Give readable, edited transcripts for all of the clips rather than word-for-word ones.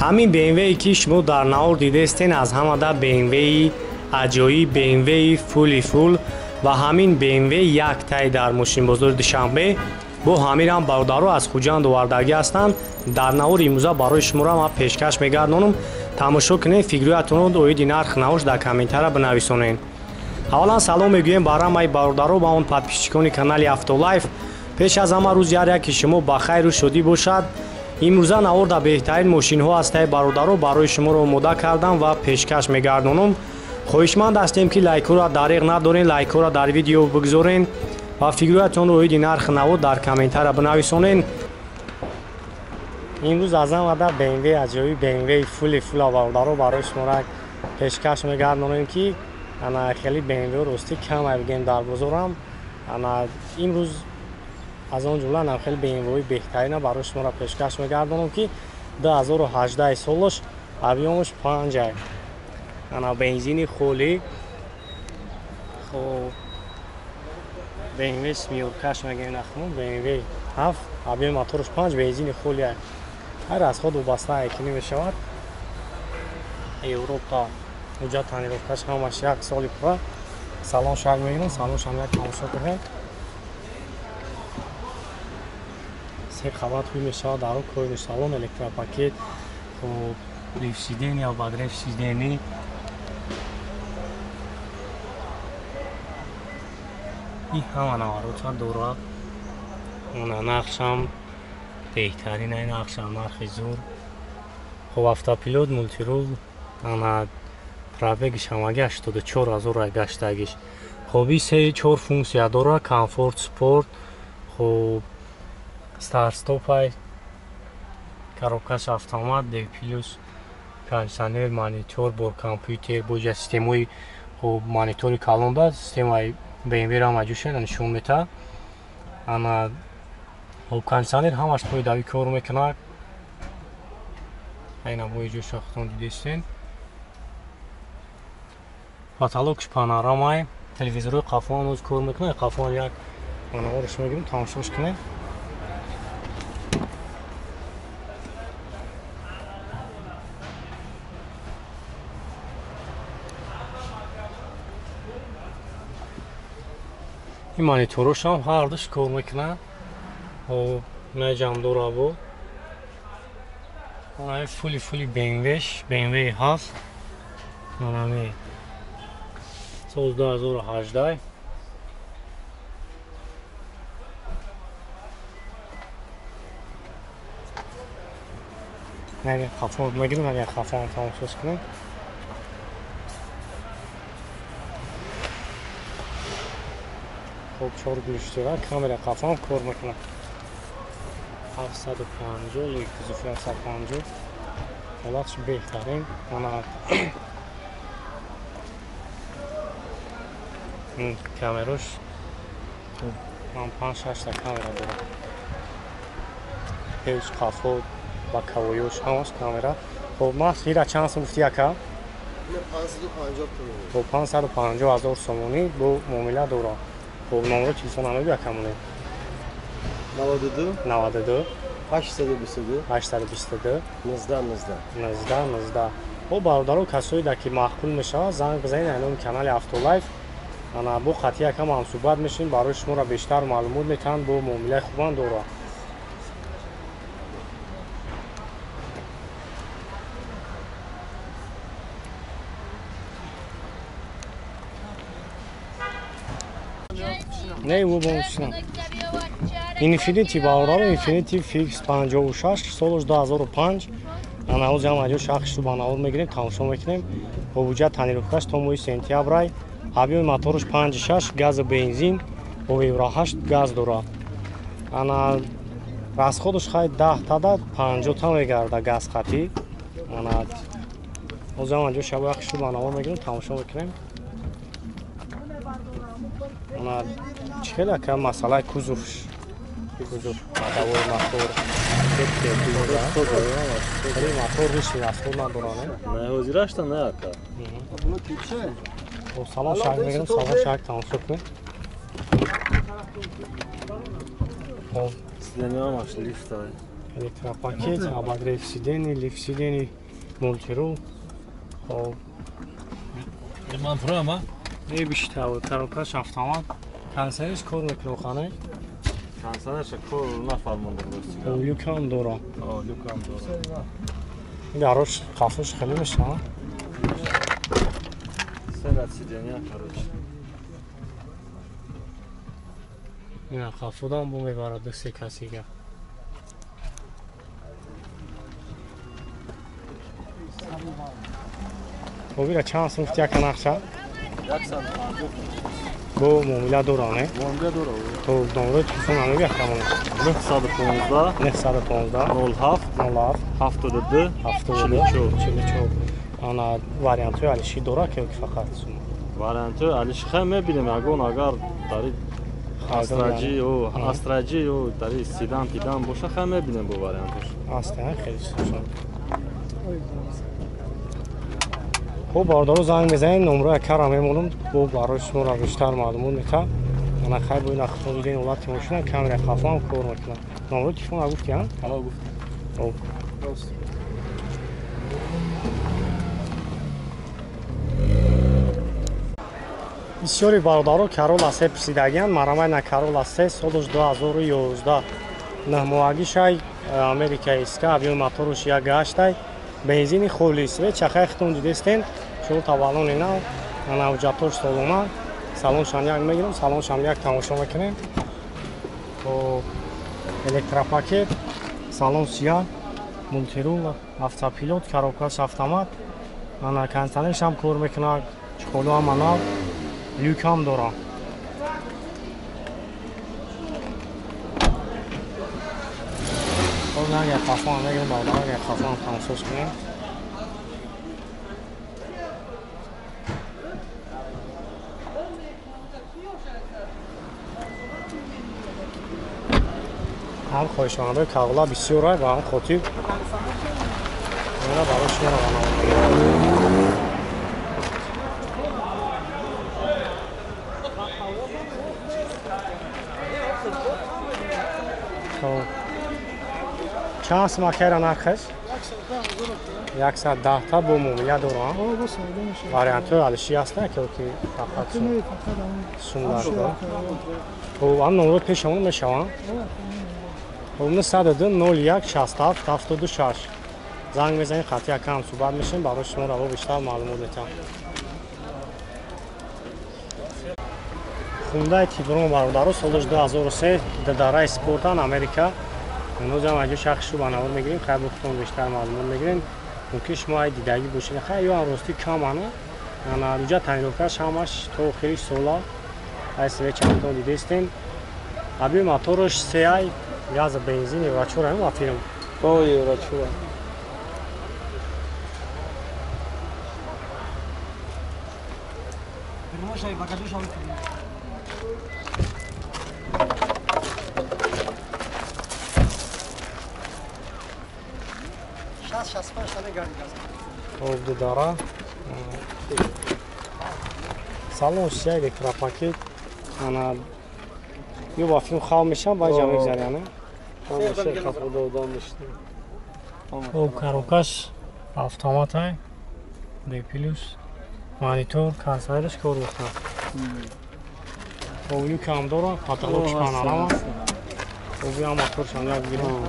Ҳамин BMW ки шумо дар навор дидестен, аз ҳамада BMW аҷоиб, BMW фули фул ва ҳамин BMW яктай дар мошинбозори Душанбе. Бо ҳаминам бародаро аз Хуҷанд овардагӣ ҳастанд. Дар навори имрӯза барои шуморо ман пешкаш мегардонам. Тамошо кунед, фикрҳоятонро оиди нарх навош дар комментария бинависонед. Аввалан салом мегӯем ба ҳамаи бародаро ва он подписчикони канали Автолайф. Пеш аз ҳама рӯзи ҳар яке шумо ба хайру шодӣ бошад. Имрӯза навор дар беҳтарин мошинҳо ҳастаи бародаро барои шуморо омода кардам ва пешкаш мегардонам. Хоҳишманд ҳастем ки лайкҳоро дариғ надорен, лайкҳоро дар видео бигзорен ва фикрҳоятонро оиди нарх наво дар комментария бинависонен. Имрӯз аз ҳамада BMW аҷоиб, BMW фули фула бародаро барои шуморо пешкаш мегардонем ки ана хеле BMW ростӣ кам бигем дар бозорам. Ана имрӯз аз он ҷумла ана хеле BMW беҳтарина барои шуморо пешкаш мегардонам ки 2018 солаш, объёмаш 5. Ана бензини холӣ. Хоб BMW смиёркаш мегӯем нахмон, BMW 7, объёми мотораш 5, бензини холӣ. Ҳар аз худ вобаста айкинӣ мешавад. Европа ҳуҷҷат тонировкаш ҳамаш як соли пурра. Салон шак мегирам, салон шам як тамошо кунед. Се қабат ҳуй мешавад дар кори салон, электропакет, хоб лифт сидения, обогрев сидений. И ҳама наворотҳо дорад. Она нақшам беҳтарин, ай нақшам нархи зур. Хоб автопилот, мултирул, ана пробегиш ҳамаги 84,000 ай гаштагиш. Хоб и 3-4 функсия дорад: комфорт, спорт, хоб старт-стоп ай, коробкаш автомат, D+, кондиционер, монитор, бор компютер, бо ҷа системаи хоб монитори калон дорад, системаи BMW ро ҳам аҷӯшена нишон метаҳад. Ана хоб кондиционер ҳамаш пойдавӣ кор мекунад. Айна бо иҷоша худтон дидестен. Потолокш панорамай, телевизорҳои қафо ҳанӯз кор мекунад. Қафо як навораш мегирем, тамошош кунем. Ин мониторошам ҳардуш кор мекунад. Хоб наҷамдора бо фули фули BMW-ш, BMW 7, манами сол 2018. Агар қафо мегирем, агар қафоам тамошош кунем. Хоб 4 гӯш дорад, камера қафоам кор мекунад. 750, 750. Ҳолатш беҳтарин. Ана камерош ман 5-6 та камера дорад. Пеш, қафо, боковоёш ҳамаш камера. Хоб ман ира чанд сум гуфти ака? 550 сомонӣ. Хоб 550,000 сомонӣ бо муомила дорад. Хоб номро телефон ҳамеги акамоне. 92 92 822 822 19 19 19 19. Хоб бародаро, касое дар ки маъқул мешавад, занг бизанед ай номи канали Автолайф. Ана бо қатъи якам ҳамсӯҳбат мешавем, барои шуморо бештар маълумот метаҳанд, бо муомилаи хубам дорад. Не, бо Infiniti бародаро, Infiniti Fix 56, солаш 2005. Ана ҳозир ҳам аҷо шахсу ба навор мегирем, тамошо мекунем. Бо буҷа тонировкаш то моҳи сентябрай. Объёми мотораш 5.6, газу бензин, бо Евро 8 газ дорад. Ана расходаш хай 10 тада 50 та мегарда газ қатӣ. Ана ҳозир ҳам аҷо шабо яхшу ба навор мегирем, тамошо мекунем. Ана чӣ хеле ака масъалаи кузовш, кузов ходовой мотор, мотор риши расход надорад, не? Не, ҳозирашта не ака. Хоб салон шак мегирем, салон шак тамошо кунем. Хоб сиденья ҳамаш лифт. Электропакет, обогрев сидений, лифт сидений, мультирул. Хоб. Ман фурам, Не бишта, коробкаш автомат. Консервис кор мекунад хона? Консервиш кор нафармондам рости. Люкам дора. Люкам дора. Дарош қафош хеле мешава. Серат сидения, короче. Ина қафодам бу мебарад ду се касига. Обира чанд сум гуфти яка нақша? 150. Бо муомила дора, не? Муомила дора. То номерои телефон ҳам мегӯяд камон? 915 915 07 07 72 72 44. Ана вариантҳои алиши дора ки фақат сум? Вариантҳои алиши хай мебинем, ягон агар дари астраҷи ё дари седан пидан боша хай мебинем бо вариантош. Аста хеле сушон. Хуб, бародаро занг мезанем, номрои акара мемонам, бо барои шуморо бештар маълумот метам. Ана хай бо ин худтон диден ҳолати мошина, камера хафам кор мекунад. Номрои телефон гуфти, а? Ҳало гуфтам. Хуб. Бисёри бародаро Карола се пурсидагиянд, марамай на Карола се солаш 2011 наҳмоҳагишай Америка иска, объёми моторуш як гаштай, бензини холис. Ве чахай хитон дидестен, шумо таваллони нав, навҷатош солона, салоншам як мегирам, салоншам як тамошо мекунем. Бо электропакет, салон сия, мультирул, автопилот, коробкаш автомат, ана кондиционершам кор мекунад, чиқолу ҳама нав, люкам дора. Хоб, як хафон мегирем, бародарон, як хафон тамошош кунем. Ҳам хоҳишмандои Карола бисёр ба ҳам хотир барои шумо равона. Чанд сум акайра нархаш? 110 та бо муомила дорам. Вариантҳои алиши ҳастанд ки фақат сум даркор. Хуб, ҳам номро пешамон мешаванд. Хуб, 902 01 67 76 занг мезанем, хати акам суҳбат мешавем, барои шумо раво бештар маълумот метаҳам. Хундай Тиброн бародаро солаш 2003 дараи спортан Америка. Ҳанӯзам аҷо шахсшу ба навор мегирем, хай бо худтон бештар маълумот мегирем. Мумкин шумо ай дидагӣ бошед. Хай ё ҳам ростӣ кам ана. Ана руҷа тонировкаш ҳамаш то охири сола. Ай све чандтон дидестем. Аби мотораш 3 газ бензин евро 4 ам афирм. О, евро 4. Хоб, дудара. Салон сия электропакет. Ана ё ба филм хав мешавам, баъд ҷа мегзари, ана? Хоб, коробкаш автоматай, D плюс, монитор, консолерш кор мекунад. Хоб, люкам дора, потолокш панорама. Хоб, ям моторшам як гирем.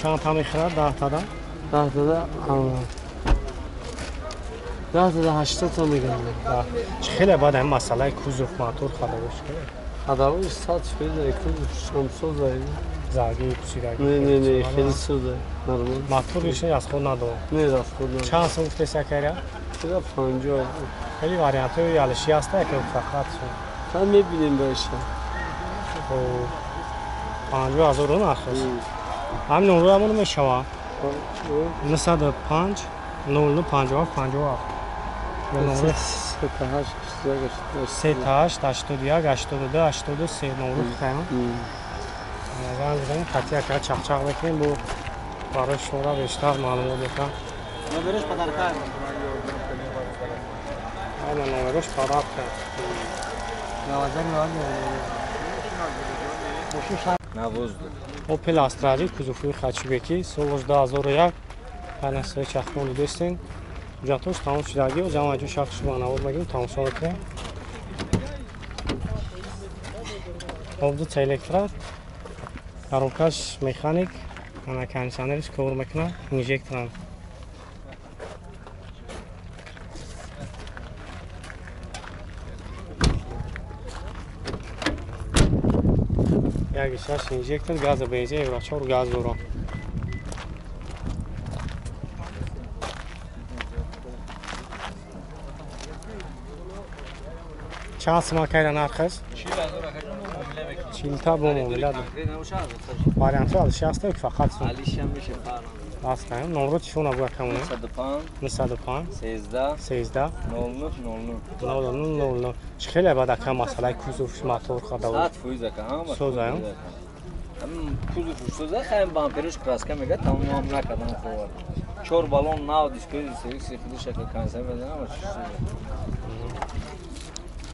Чанд та мехӯрад? 10 тада? 10 тада? 10 тада 80 та мегирам. Хеле баъд ҳамин масъалаи кузов мотор ходовош ходовош 100% кузов шамсоза. Зарги пусидаги? Не, не, не, хеле соза, нормал. Моториш аз худ надорад? Не, аз худ надорад. Чанд сум гуфтеси акайра? 50. Хеле вариантҳои алиши ҳаста ки фақат сум? Та мебинем баша. Хоб, 50 000 рум нархаш. Ҳамин номроямон мешавад? 905 00 57 57. 38 81 82 83 номро хитаем. Занг бизанем, хати ака чақчақ мекунем, бо барои шуморо бештар маълумот метаҳам. Номераш подарка. Ана номераш подарка. Opel Astra кузовҳои хачибекӣ соли 2001 панасои чахмон дидестен. Ҳуҷҷатҳош тамом шудагӣ, ҷамъаҷӯ шахс шумо навор мегирем, тамошо мекунем. Обдуца электро, коробкаш механик, ана кондиционериш кор мекунад, инжекторам. Як шаш инжектор, газа бензин, евро 4 газ дорад. Чанд сима кайра нархаш? 40 та бо муомила. Вариантҳо аз 60 ки фақат сум. Аст, номро телефона буя камона. 905 13 13 00 00 00. Чӣ хеле бад ака масъалаи кузов мотор хадав. 100% ака, ҳама. Созаям. Кузов соза, хаем бампериш краска мега, тамом накардам ховар. 4 баллон нав дискои сервис худиш ака консерв ама чӣ.